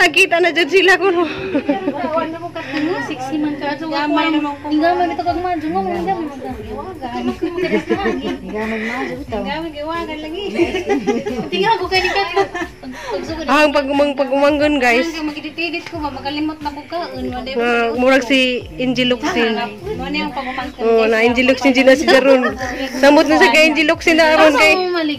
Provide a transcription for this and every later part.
Nakita na dyan sila kuno. Sexy man ka. So, gamay naman ko. Gamay nito kag man. Jungo mo gamay man ka. Gamay giwagan lagi. Tingnan ko kay ka. Pagsugod. Ang pag umanggon, guys. Ang magidit-idit ko ba makalimot na ko kaon mo. Nga murag si Angel Locsin. Mo ni ang pagumangkon. Oh, na Angel Locsin din na si Jaron. Samot na sa kay Angel Locsin na aron kay. Malik.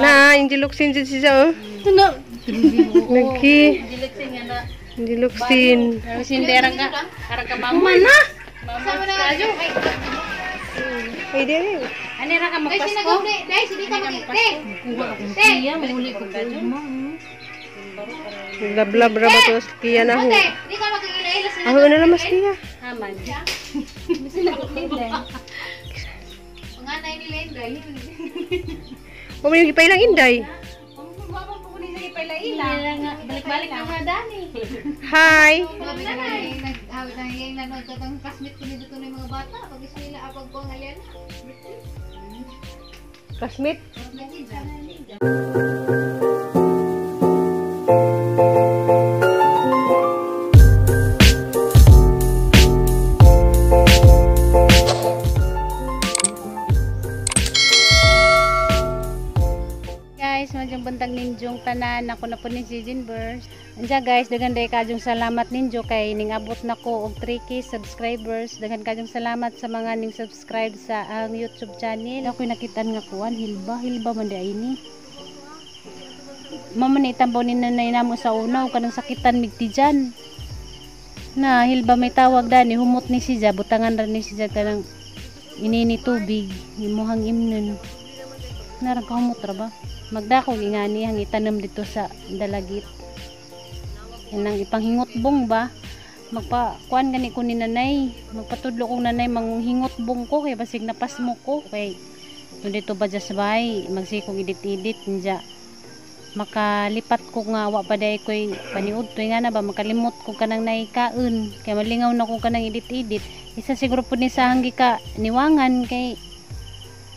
Na Angel Locsin din siya oh. Tuna. Nagki Dileksin nga na. Angel Locsin. Sindera ka. Ara ka mama na. Mama na. Ay dili. Ani ra ka magpasko? Te, muli ko ka. Lablab ra ba to kiya na ho. Aho na lang mas kiya. Haman. O may gipailang inday. Balik-balik na nga dani. Hi. Classmate. Guys, madyong buntag ninjong tanan, ako na po ni si Jinbers. Anja guys, daghan day kajong salamat ninyo kay ning abot na ko og 3K subscribers. Daghan kajong salamat sa mga ning subscribe sa ang YouTube channel. Ako'y nakitaan nga kuan, hilba, hilba man di ay ni. Mama ni itambaw ni nanay namo sa una ug kanang sakitan migtijan. Na hilba may tawag dani, humot ni siya, butangan ra ni siya kanang inini tubig, imuhang imnon. Narang kahumot ra ba? Magdako ingani ang itanom dito sa dalagit. Yan ang ipanghingot-bong ba? Magpa kuan gani ko ni nanay, magpatudlo kong nanay manghingot-bong ko kay basig napasmo ko kay tun dito ba sa bahay magsikong edit-edit nja makalipat ko nga wa pa day koy paniud to nga na ba makalimot ko kanang naikaon kay malingaw na ko kanang edit-edit. Isa siguro pud ni sa hanggi ka niwangan kay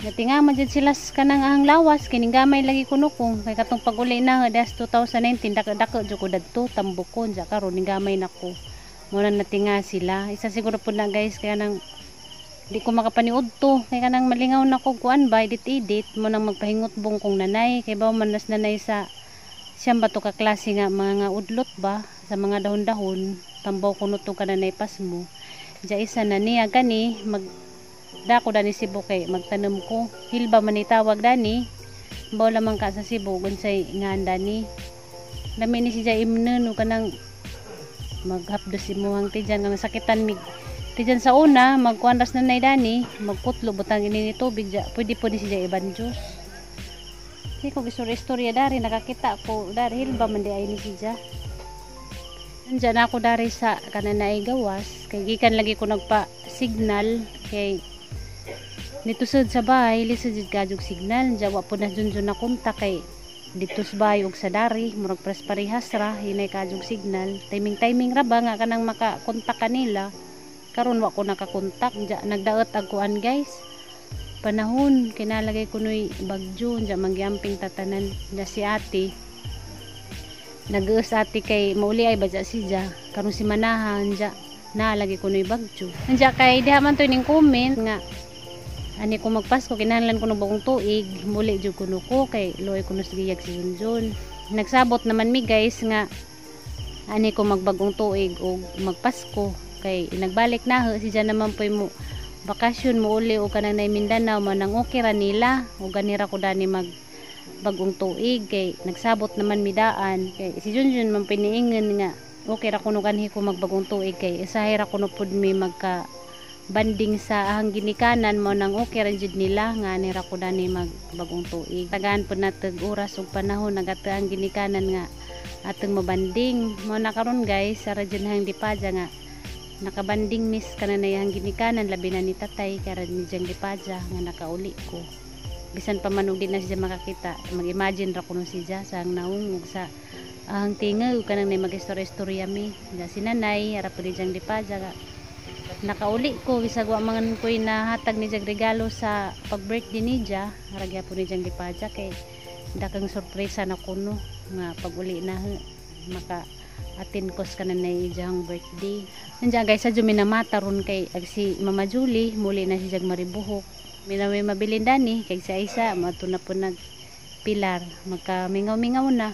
natinga man jud sila sa kanang ahang lawas kining gamay lagi kuno ko kay katong pag-uli na das 2019 dako-dako jud ko dadto tambukon ja karon ning gamay nako mo na natinga sila. Isa siguro pud na guys kaya nang di ko makapaniud to kay kanang malingaw na ko kuan ba edit edit mo nang magpahingot bong kong nanay kay bawo man nas nanay sa siyam ba to ka klase nga mga udlot ba sa mga dahon-dahon tambaw kuno to kananay pasmo ja isa na niya gani mag dako dani Cebu kay magtanom ko hilba man itawag dani baw lamang ka sa Cebu unsay ngan dani dami ni siya imnon o kanang maghapdos imuhang tijan nga masakitan mig tijan sa una magkuan ras nanay dani magkutlo butang ini ni tubig ja pwede po ni siya ibanjos. Di ko istorya dari nakakita ko dari hilba man di ay ni siya. Andiyan ako dari sa kananay gawas kay gikan lagi ko nagpa signal kay nito sad sa bahay lisod jud kajug signal jawa po na junjun na kontak kay dito sa bahay ug sa dari murag pres parehas ra hinay kajug signal timing timing ra ba nga kanang makakontak kanila karon wa ko nakakontak ja nagdaot ag kuan guys panahon kinalagay kunoy bagyo ja manggiamping tatanan ja si ate nag-uus ate kay mauli ay ba ja siya karon si manahan ja nalagay kunoy bagyo ja kay diha man to ning comment nga ani ko magpasko kinahanglan ko ng bagong tuig muli jud kuno ko kay luoy kuno sa giyag si Junjun. Nagsabot naman mi guys nga ani ko magbagong tuig og magpasko kay nagbalik na ho si Jan naman poy mo bakasyon mo uli og kanang nay Mindanao man ang okay ra nila og ganira ko dani mag bagong tuig kay nagsabot naman mi daan kay si Junjun man piniingon nga okay ra kuno kanhi ko magbagong tuig kay usahay ra kuno pud mi magka banding sa ahang ginikanan mo nang okay ra jud nila nga nira ko dani magbagong tuig. Tagaan pud natag oras ug panahon nagato ang ginikanan nga atong mabanding mo na karon guys sa radyo hang dipadya nga nakabanding miss kananay ang ginikanan labi na ni tatay karon ni jang dipadya nga nakauli ko bisan pa man og di na siya makakita mag-imagine ra kuno siya sa ang naong ug sa ahang tinga ug kanang nay mag-istorya-istorya mi nga si nanay ara pud ni jang dipadya nga nakauli ko bisag wa man ko'y nahatag ni jag regalo sa pag-birthday ni ja ara gyapon ni jang dipadya kay dakang sorpresa na kuno nga pag-uli na maka Atin kos kananay ijang birthday. Nandiyan guys, sa minamata ron kay ag si Mama Julie, muli na si Jag Maribuhok. Minaway mabilin dani kay sa isa mato na po nag pilar, magkamingaw-mingaw na.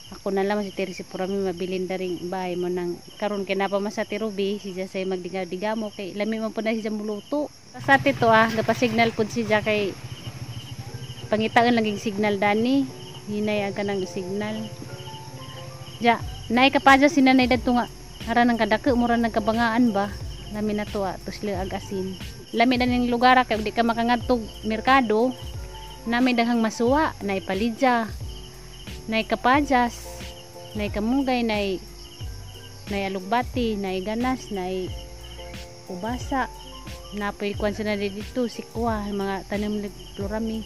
Ako na lang si Teresa Purami mabilin daring bahay mo nang karon kay napa man sa Tirubi si Jasay magdigaw-digamo kay lami man po na siya muluto. Sa to gapa-signal pud si Ja kay pangitaan lang yung signal dani. Hinay ang kanang signal. Ja, naay ka pa dyan si nanay dadto nga ara nang kadako mura nagkabangaan ba. Lami na to tusli ag asin. Lami na ning lugar kay di ka makangadtog merkado. Nami daghang masuwa, naay palidya, naay kapadyas, naay kamunggay, naay alugbati, naay ganas, naay ubasa. Napoy kwan sa nanay dito, sikwa, mga tanim ni Florami.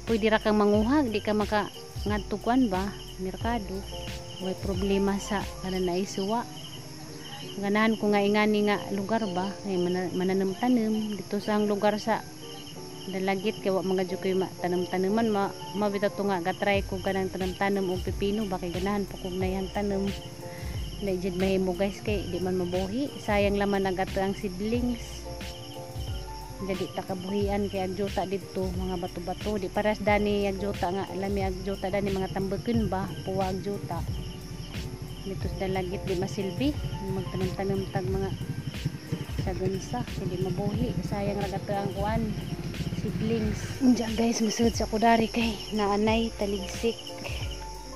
Pwede ra kang manguhag, di ka maka ngadto kwan ba, merkado. Way problema sa kanan na isuwa. Ganahan ko nga ingani nga lugar ba, ay mananam-tanim dito sa ang lugar sa Dalagit kay wa mga jud koy tanom-tanaman mabitaw to nga gatry ko ganang tanom-tanom og pipino ba kay ganahan po kog nayan tanom. Dai jud mahimo guys kay di man mabuhi, sayang laman nagato ang seedlings. Jadi ta kabuhian kay ag juta didto mga bato-bato di paras dani ag juta nga lami ag juta dani mga tambaken ba puwa ag juta. Dito sa Dalagit di masilbi magtanom-tanom tag mga sagunsa hindi mabuhi, sayang ra gato ang kuan siblings. Unja guys, masud sa kudari kay naanay taligsik.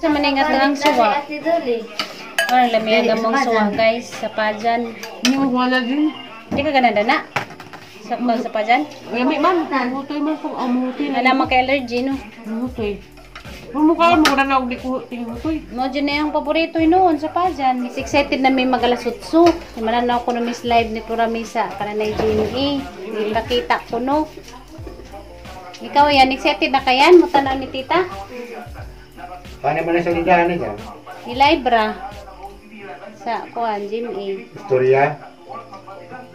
Sa maningat ang suwa. Parang lami ang among suwa guys sa pajan. Wala din. Di ka ganada na? Sa pajan? Lami man, mutoy man kung amuti. Wala man kay allergy no. Mutoy. Mukha mo na og di ko tingutoy. Mo dyan na yung paborito noon sa pajan. Is excited na may magalasutso. Mananaw ko na miss live ni Pluramisa kananay GMA. Ipakita ko no. Ikaw yan, excited na kayan? Mutanaw ni tita? Paano man ang solidahan niya? I-live ra. Sa kuan, GMA. Istorya?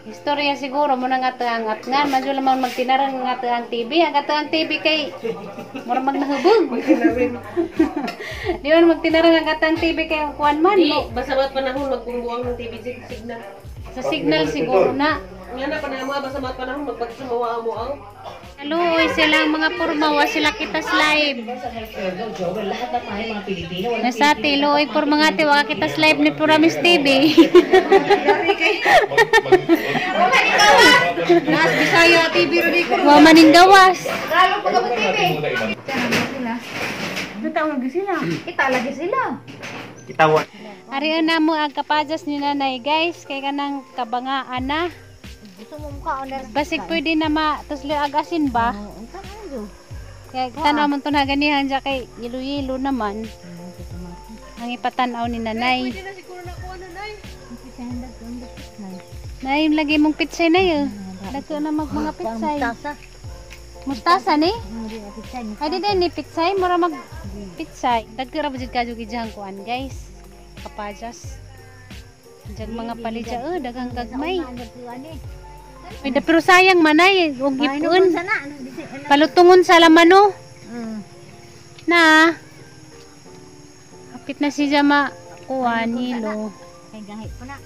Istorya siguro mo na nga ang atngan. Madyo lamang magtinarang nga ang TV. Ang ang TV kay mura magnahubog. Di man magtinarang ang ang TV kay kuan man. Di, basta ba't panahon magpungbuang ng TV signal. Sa signal siguro na. Nga na panahon, basta ba't panahon magpagsumawa mo ang. Hello, silang mga porma, wa sila kitas live. Nasa tiloy porma nga ti, wa kitas live ni Puramis TV. Nas Bisaya TV ro di ko. Wa maning gawas. Lalo pa ka TV. Kita lagi sila. Kitawan. Ariyon na mo ang kapajas ni nanay guys, kay kanang kabangaan na. Gusto mo mukha on Basig pwede na ma tuslo agasin ba? Kaya tanaw man to na ganihan siya kay yelo-yelo naman. Ang ipatanaw ni nanay. Nay, lagi mong pitsay na yun. Dagko na mag mga pitsay. Mustasa ni? Ay di din ni pitsay, mura mag pitsay. Dagko ra jud kadyo gidjang kuan guys. Kapajas. Diyan mga palidya daghang gagmay. Ay, pero sayang manay og ipon. Palutungon sa laman no. Na. Hapit na siya makuha nilo. Ay gahi pa na.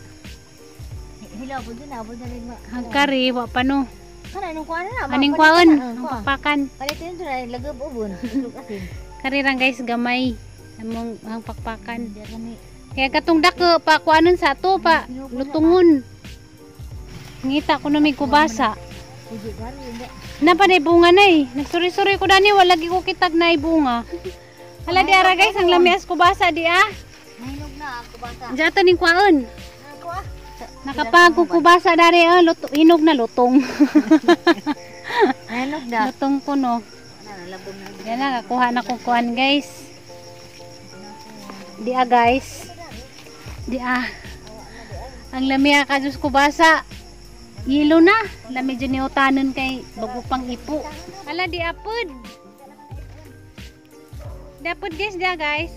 Hilaw po din, abot na rin ma. Hagkari wa pa no. Kana anong kuan na? Aning kuan? Ang pakpakan. Palitin to na lagab ubon. Karirang guys gamay among ang pakpakan. Kaya katong dako pa kuanon sa ato pa lutungon. Ngita ko na may kubasa. Napa na bunga na eh. Nagsuri-suri ko dani, wala lagi ko kitag na bunga. Hala di ara guys, ang lamias kubasa di ah. Nahinog na ang kubasa. Diyan ning kuan. Nakapag kubasa dari luto, hinog na lutong. Nahinog na. Lutong ko no. Yan na, kakuha na ko kuan guys. Di ah guys. Di ah. Ang lamia ka Diyos kubasa. Yelo na. Lami dyan ni utanon kay bago pang ipo. Hala di apod. Di apod guys, di ah guys.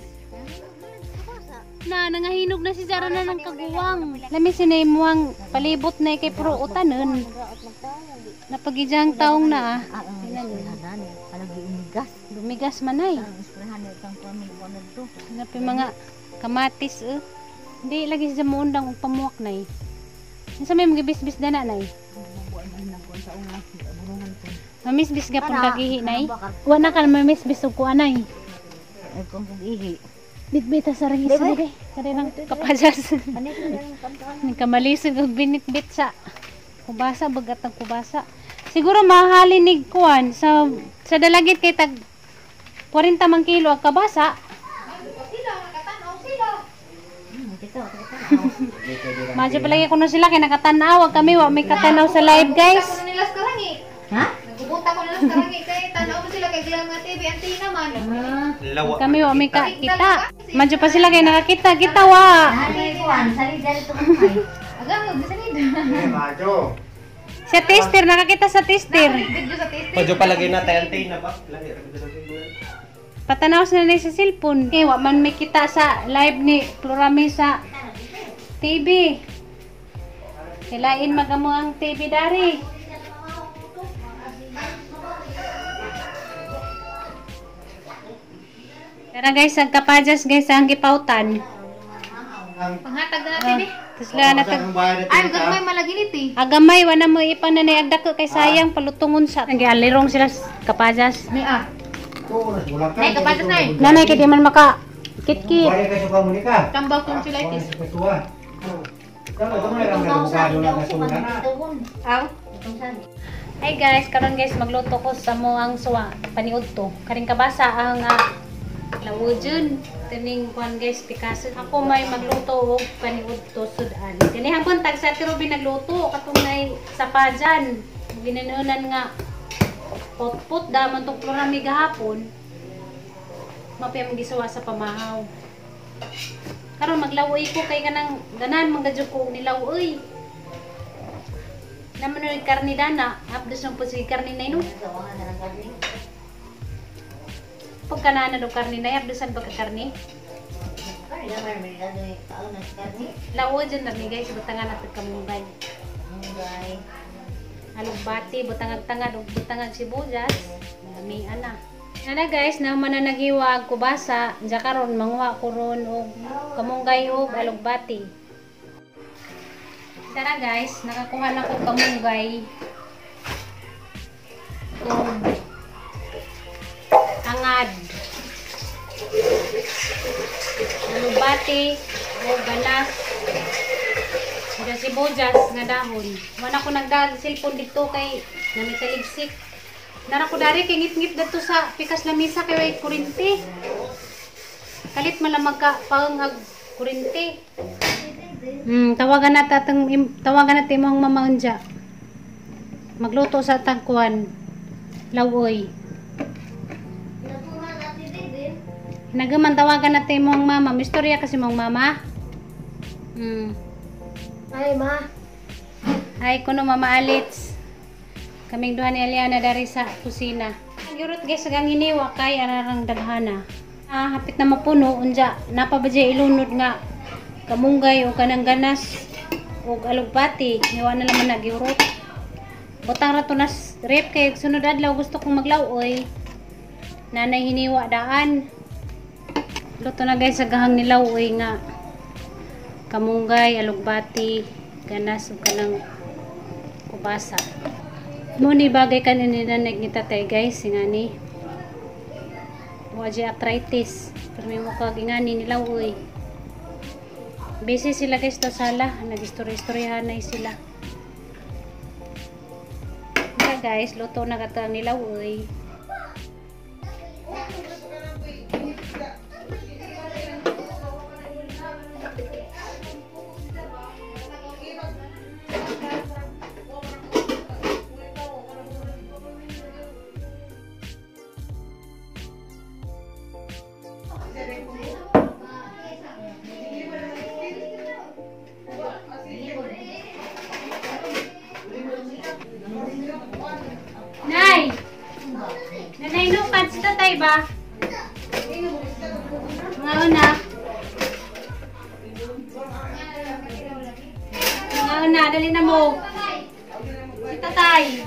Na, nangahinog na si Zara na ng kaguwang. Lami sinaymuang palibot na kay pro utanon. Napagijang taong na ah. Lumigas man ay. Napi mga Kamatis eh. Hindi lagi siya muundang og pamuwak nay. Unsa may magibisbis dana nay? Mamisbis gapon kagihi nay. Wa na ka mamisbis og kuan nay. Ay kung ihi. Bitbita sa ring isa dili. Kani lang kapajas. Kamalisod og binitbit sa kubasa bagat ang kubasa. Siguro mahalin ni kuan sa dalagit kay tag 40 man kilo ang kabasa. Madyo palagi kuno sila kay nakatanaw kami wa may katanaw sa live guys. Ha? Nagubuta ko nilas karangi kay tanaw mo sila kay gilang nga TV anti naman. Kami wa may kakita. Madyo pa sila kay nakakita kita wa. Ay kuan, sali dali to kumay. Agang magbisanid. Macho. Sa tester nakakita sa tester. Video sa tester. Medyo palagay na tayo na ba? Lagi ra gud. Patanaw na ni sa cellphone. Kay wa man may kita sa live ni Plurami sa TV. Kilain magamo ang TV dari. Tara guys, ang kapajas guys ang gipautan. Panghatag na natin eh. Tapos lang natag Ay, gagmay malaginit eh. agamay wala mo ipananay agdako kay sayang palutungon sa. Ang sila kapajas. Ni ah. Nay, kapajas nay. Nanay kay di man maka kitkit. Wala ka sa komunika. Tambal kong sila itis. Aw. Hi guys, karon guys magluto ko sa mo ang suwa paniudto. Karing kabasa ang lawujun. Tining kuan guys Picasso. Ako may magluto og paniudto sudan. Ganihang buntag sa Ate Ruby nagluto katong nay sapajan. Ginanunan nga potpot daman tong Plurami gahapon. Mapay gisuwa sa pamahaw. Karon maglawoy ko kay kanang ganan man ko og nilawoy. Naman yung karni dana, hapdos ng po sige karni na ino. Pagka na daw karni na, hapdosan ba ka karni? Lawo dyan na guys, butangan at kamunggay. Alugbati, butangag tangad, butangag sibuyas. Lami ana. Ana guys, naman na naghiwa kubasa, diya karon manguha ko ron og kamunggay og alugbati. Tara guys, nakakuha na ko kamunggay og angad. Alugbati og ganas. Mga sibuyas nga dahon. Wala ko nagdag cellphone dito kay namitaligsik. Nara ko dari kay ngit-ngit dito sa pikas lamisa kay way kurinte. Kalit man lang magka paang kurinte. Tawagan na tatang tawagan natin imong mama unja. Magluto sa tagkuan. Lawoy. Nagaman tawagan natin imong mama. Mistorya kasi mong mama. Ay ma. Ay kuno Mama Alitz. Kaming duha ni Aliana dari sa kusina. Yurot guys ang hiniwa kay ararang daghana. Hapit na mapuno unja napa ba jay ilunod nga kamunggay o kanang ganas o alugbati niwa na laman nagyurot. Butang ra to nas rep kay sunod adlaw gusto kong maglaw-oy. Nanay hiniwa daan. Luto na guys sa gahang nilaw-oy nga kamunggay, alugbati, ganas ug kanang kubasa. Mo ni bagay kanin ni nanay ni tatay guys, singani. Wa jay arthritis. Pero may mukha gingani nilaw-oy. Busy sila guys to sala, nag-istorya-istoryahan na sila. Kaya guys, luto na kato ang nilaw-oy. Nay! Nanay, nukad si tatay ba? Mga una. Mga una, dali na mo. Si tatay.